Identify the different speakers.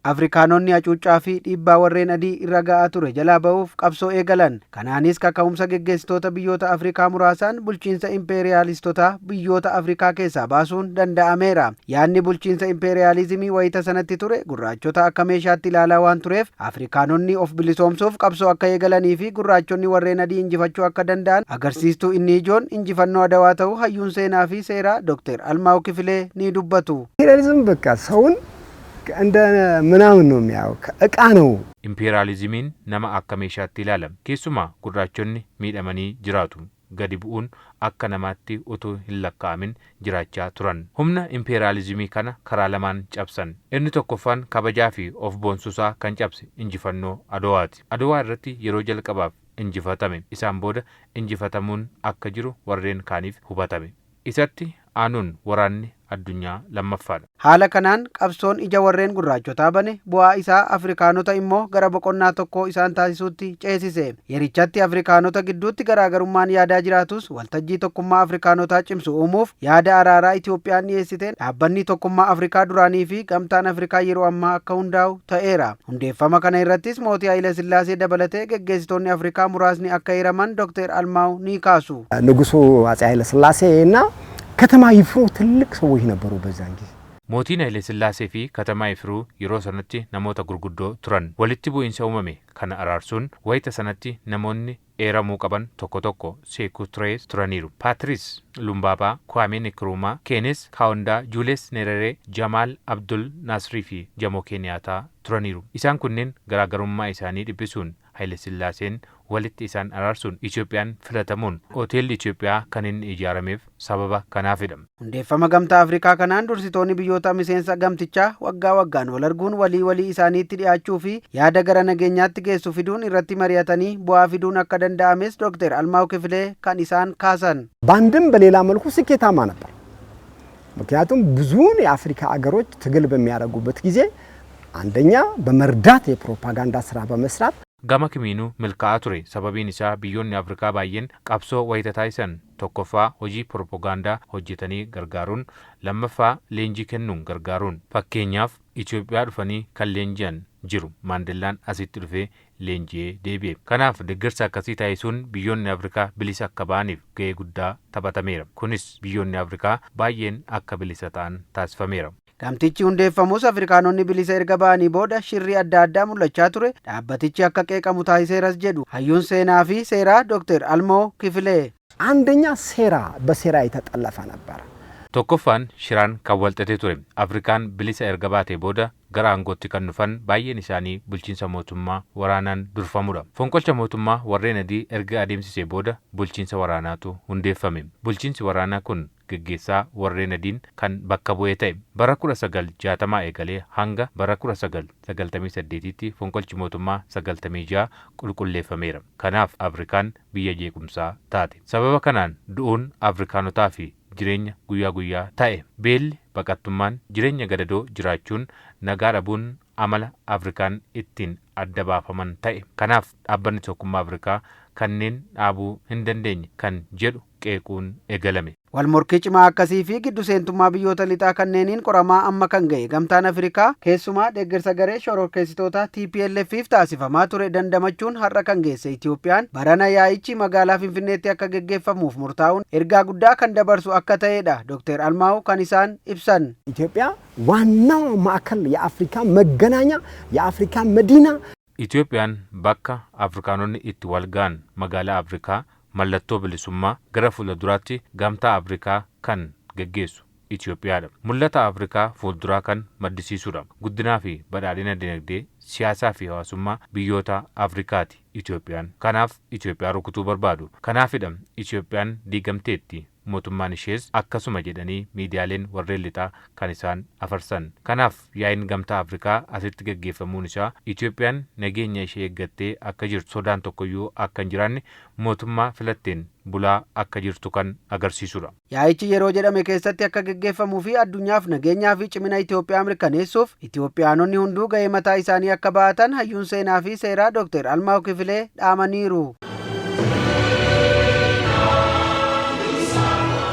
Speaker 1: Afrikaanonni hacuuccaa fi dhiibbaa warreen adii irra ga'aa ture jalaa ba'uuf qabsoo eegalan. Kanaanis kaka'umsa geggeessitoota biyyoota Afrikaa muraasaan bulchiinsa impeeriyaalistotaa biyyoota Afrikaa keessaa baasuun danda'ameera. Yaadni bulchiinsa impeeriyaalizimii wayita sanatti ture gurraachota akka meeshaatti ilaalaa waan tureef, Afrikaanonni of bilisoomsuuf qabsoo akka eegalanii fi gurraachonni warreen adii injifachuu akka danda'an agarsiistuu inni ijoon injifannoo Adawaa ta'uu hayyuun seenaa fi seeraa Dr. Almaaw Kifilee ni dubbatu.
Speaker 2: ኢምፔሪያሊዝም በቃ ሰውን እንደ ምናምን ነው የሚያየው፣ እቃ ነው።
Speaker 3: Impeeraalizimiin nama akka meeshaatti ilaala. Keessumaa gurraachonni miidhamanii jiraatu. Gadi bu'uun akka namaatti utuu hin lakkaa'amin jiraachaa turan. Humna impeeraalizimii kana karaa lamaan cabsan. Inni tokkoffaan kabajaa fi of boonsuusaa kan cabse injifannoo Adowaati. Adowaa irratti yeroo jalqabaaf injifatame. Isaan booda injifatamuun akka jiru warreen kaaniif hubatame. Isatti aanuun waraanni addunyaa lammaffaadha.
Speaker 1: Haala kanaan qabsoon ija warreen gurraachotaa bane bu'aa isaa Afrikaanota immoo gara boqonnaa tokkoo isaan taasisuutti ceesise. Yerichatti Afrikaanota gidduutti garaagarummaan yaadaa jiraatus, waltajjii tokkummaa Afrikaanotaa cimsu uumuuf yaada araaraa Itoophiyaan dhiyeessiteen dhaabbanni Tokkummaa Afrikaa duraanii fi Gamtaan Afrikaa yeroo ammaa akka hundaa'u ta'eera. Hundeeffama kana irrattis mootii Haayile Sillaasee dabalatee geggeessitoonni Afrikaa muraasni akka hiraman Dr. Almaaw ni kaasu.
Speaker 2: ንጉሱ አፄ ኃይለ ሥላሴ እና ከተማ ይፍሩ ትልቅ ሰዎች ነበሩ በዛን ጊዜ።
Speaker 3: Mootiin Haile Sillaasee fi Katamaa Ifiruu yeroo sanatti namoota gurguddoo turan. Walitti bu'iinsa uumame kana araarsuun wayita sanatti namoonni eeramuu qaban tokko tokko Seekuu Turee turaniiru. Paatris Lumumbaabaa, Kwaamee Nkrumah, Keenes Kaawundaa, Juules Nereree, Jamaal Abdul Naasrii fi Jamoo Keeniyaataa turaniiru. Isaan kunneen garaagarummaa isaanii dhiphisuun Haile Sillaaseen walitti isaan araarsuun Itoophiyaan filatamuun hoteelli Itoophiyaa kan inni ijaarameef sababa kanaafidha.
Speaker 1: Hundeeffama Gamtaa Afrikaa kanaan dursitoonni biyyoota miseensa gamtichaa waggaa waggaan wal arguun walii walii isaaniitti dhiyaachuu fi yaada gara nageenyaatti geessu fiduun irratti mari'atanii bu'aa fiduun akka danda'ames Dr. Almaaw Kifilee kan isaan kaasan.
Speaker 2: በአንድም በሌላ መልኩ ስኬታማ ነበር። ምክንያቱም ብዙውን የአፍሪካ አገሮች ትግል በሚያደርጉበት ጊዜ አንደኛ በመርዳት የፕሮፓጋንዳ ስራ በመስራት
Speaker 3: Gama kamiinuu milkaa'aa ture. Sababiin isaa biyyoonni Afrikaa baay'een qabsoo wayita taasisan tokkoffaa hojii piroopagaandaa hojjetanii gargaaruun, lammaffaa leenjii kennuun gargaaruun. Fakkeenyaaf, Itoophiyaa dhufanii kan leenji'an jiru. Maandellaan asitti dhufee leenji'ee deebi'e. Kanaaf deeggarsa akkasii taasisuun biyyoonni Afrikaa bilisa akka ba'aniif ga'ee guddaa taphatameera. Kunis biyyoonni Afrikaa baay'een akka bilisa ta'an taasifameera.
Speaker 1: Gamtichi hundeeffamus Afrikaanonni bilisa erga ba'anii booda shirri adda addaa mul'achaa ture dhaabbatichi akka qeeqamu taasiseeras jedhu hayyuun seenaa fi seeraa Dr. Almoo Kifilee.
Speaker 2: አንደኛ ሴራ በሴራ የተጠለፈ ነበረ።
Speaker 3: Tokkoffaan shiraan kan walxaxee ture. Afrikaan bilisa erga baatee booda gara aangootti kan dhufan baay'een isaanii bulchiinsa mootummaa waraanaan durfamudha. Fonqolcha mootummaa warreen adii erga adeemsisee booda bulchiinsa waraanaatu hundeeffame. Bulchiinsi waraanaa kun geggeessaa warreen adiin kan bakka bu'ee ta'e. Bara 1960 eegalee hanga bara 1998tti fonqolchi mootummaa 96 qulqulleeffameera. Kanaaf Afrikaan biyya jeequmsaa taate. Sababa kanaan du'uun Afrikaanotaa fi jireenya guyyaa guyyaa ta'e. Beelli, baqattummaan, jireenya gadadoo jiraachuun, nagaa dhabuun amala Afrikaan ittiin adda baafaman ta'e. Kanaaf dhaabbanni Tokkummaa Afrikaa kanneen dhaabuu hin dandeenye kan jedhu qeequun eegalame.
Speaker 1: Walmorkii cimaa akkasii fi giddu seentummaa biyyoota lixaa kanneeniin qoramaa amma kan ga'e Gamtaan Afrikaa keessumaa deeggarsa garee shororkeessitoota TPLFif taasifamaa ture dandamachuun har'a kan geesse Itoophiyaan barana yaa'ichi magaalaa Finfinneetti akka geggeeffamuuf murtaa'uun ergaa guddaa kan dabarsu akka ta'edha Dr. Almaaw kan isaan ibsan.
Speaker 2: ኢትዮጵያ ዋናው ማዕከል የአፍሪካ መገናኛ የአፍሪካ መዲና
Speaker 3: Itoophiyaan bakka Afrikaanonni itti wal ga'an, magaalaa Afrikaa mallattoo bilisummaa, gara fuulduraatti Gamtaa Afrikaa kan geggeessu Itoophiyaadha. Mul'ata Afrikaa fuulduraa kan maddisiisudha. Guddinaa fi badhaadhina dinagdee, siyaasaa fi hawaasummaa biyyoota Afrikaati Itoophiyaan. Kanaaf Itoophiyaa rukutuu barbaadu. Kanaafidha Itoophiyaan diigamteetti, mootummaan ishees akkasuma jedhanii miidiyaaleen warreen lixaa kan isaan afarsan. Kanaaf yaa'iin Gamtaa Afrikaa asitti gaggeeffamuun isaa Itoophiyaan nageenya ishee eeggattee akka jirtu, sodaan tokkoyyuu akka hin jiraanne, mootummaa filatteen bulaa akka jirtu kan agarsiisudha.
Speaker 1: Yaa'ichi yeroo jedhame keessatti akka geggeeffamuu fi addunyaaf nageenyaa fi cimina Itoophiyaa mirkaneessuuf Itoophiyaanonni hunduu ga'ee mataa isaanii akka ba'atan hayyuun seenaa fi seeraa Dr. Almaaw Kifilee dhaamaniiru.